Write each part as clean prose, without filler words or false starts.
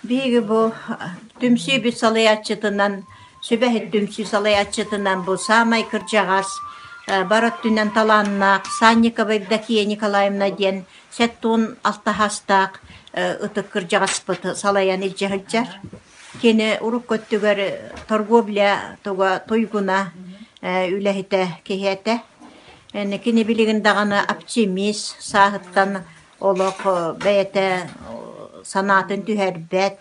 Биһиги бу түмсүүбүт салайааччытынан, сүбэһит түмсүү салайааччытынан бу саамай кырдьаҕас, бар өттүнэн талааннаах Санникова Евдокия Николаевна диэн 76 саастаах ытык кырдьаҕаспыт салайан илдьэ сылдьар. Кини урукку өттүгэр торговля туга туйгуна үлэһитэ киһи этэ. Кини билигин даҕаны оптимист, сааһыттан олох бэйэтэ санаатын түһэрбэт,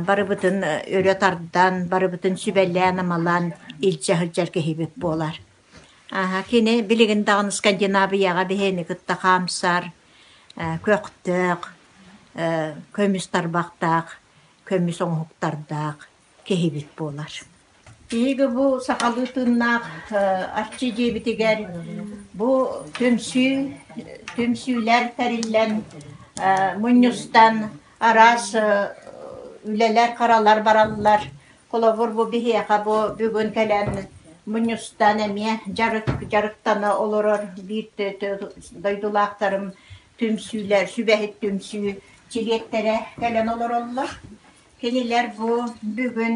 барыбытын өрө тардан, барыбытын сүбэлээн-амалаан илдьэ сылдьар киһибит буолар. Кини билигин даҕаны Скандинавияҕа биһигини кытта хаамсар, көхтөөх, көмүс тарбахтаах, көмүс оҥоһуктардаах киһибит буолар. Биһиги бу сахалыы тыыннаах Арчы дьиэбитигэр бу түмсүү түмсүүлэр тэриллэн мунньустан араас үлэлэр харалар бараллар. Холобур, бу биһиэхэ бу бүгүн кэлэн мунньустан эмиэ дьарык дьарыктана олорор биир дойдулаахтарым түмсүүлэр, сүбэһит түмсүү чилиэттэрэ кэлэн олороллор. Кинилэр бу бүгүн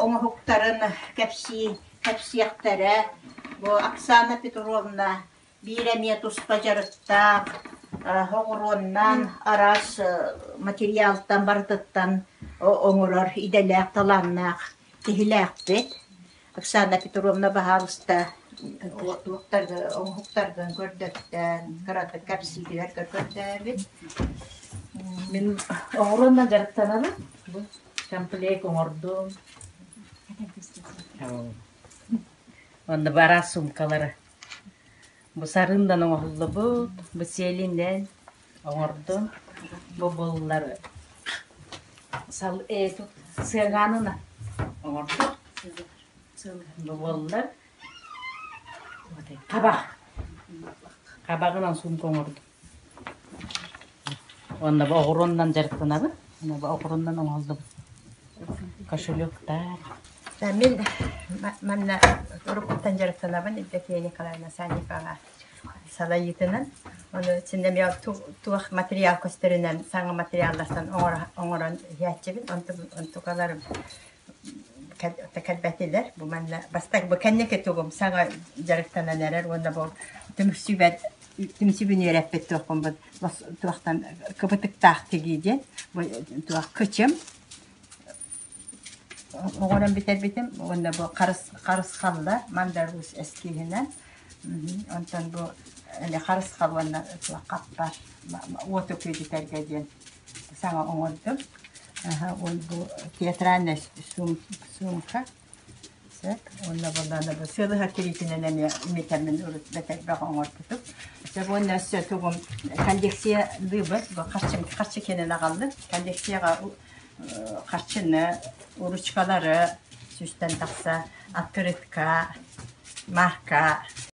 оҥоһуктарын кэпсии кэпсиэхтэрэ. Бу Оксана Петровна биир эмиэ туспа дьарыктаах, оҕуруоннан араас материалтан барытыттан оҥорор идэлээх, талааннаах киһилээхпит. Оксана Петровна баһаалыста оҥоһуктаргын көрдөттөөн, кыратык кэпсииригэр көрдөөбүт. Мин оҕуруоннан дьарыктанабын. Бу комплект оҥордум. Онно бу араас суумкалары. Бу сарыындан оҥоһуллубут, бу сиэлинэн оҥордум. Бу буллар сал э тут сыаҥаанына оҥордум. Бу буоллар хабах. Хабаҕынан суумка оҥордум. Уонна бу оҕуруоннан дьарыктанабын. Уонна бу оҕуруоннан оҥоһуллубут кошелектар. Мин манна уруккуттан дьарыктанабын Евдокия Николаевна Санникова салайыытынан. Ону син эмиэ туох материал көстөрүнэн саҥа материаллартан оҥорон иһээччибин. Онтукаларым кэлбэтилэр. Бу манна бастакы бу кэнники тугум саҥа дьарыктанан эрэр уонна бу түмсүүбэт түмсүүбүн үөрэппит туохпун бу туохтан кыбытыктаах тигии диэн бу туох кычым оҥорон бүтэрбитим уонна бу харыс харысхаллар мандарус эскиһинэн онтон бу харысхал уонна туох хаппар уоту күөдүтэргэ диэн саҥа оҥордум. Ол бу театральная сумка сөп. Уонна буоллаҕына бу сыалыһар тириитинэн эмиэ имитэммин урут бэтэрбэх оҥорбутум. Сөп уонна өссө тугум коллекциялыыбыт. Бу харчы харчы киэнин аҕаллым. Коллекцияҕа харчыны, ручкалары сүүстэн тахса, открытка, марка.